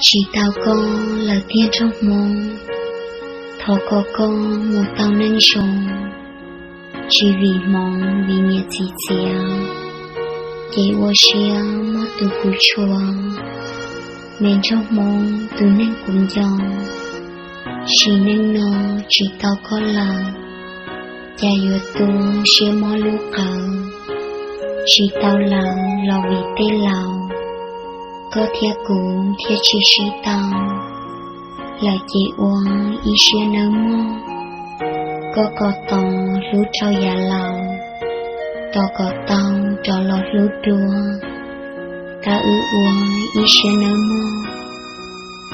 Tsis tau koj lawm tiag nraug Hmoob, thov kom koj mus tau neej zoo. Tsis vim hmoov vim niam txiv txiav, ces ua siab muab tu kuv tshua. Me nraug Hmoob tus neeg kuv nco, sim neej no tsis tau koj lawm, cas yuav tu siab mob lub qawv. Tsis tau lawm los vim tej laus, koj thiab kuv thiaj tsis sib tau. Lawm ces ua ib siab nawb mog, koj kom tau hlub rau yav laus, tos kom tau rov los hlub dua. Tab wb ua ib siab nawb mog,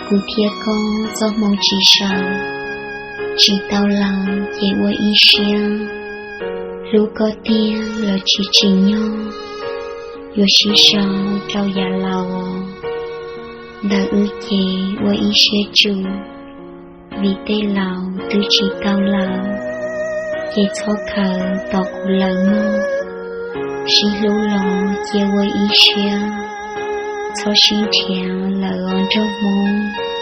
kuv thiab koj txoj hmoo tsis sawv. Tsis tau lawm ces ua ib siab, hlub koj tiag los tsis tsim nyog, yuav sib sau rau yav laus. Ntawm wb ces ua ib siab tsum, vim tej laus twb tsis tau lawm, ces txhob khaws tos kuv lawm mog. Sib hlub los cia ua ib siab, txhob sib nrhiav lawm os nraug Hmoob.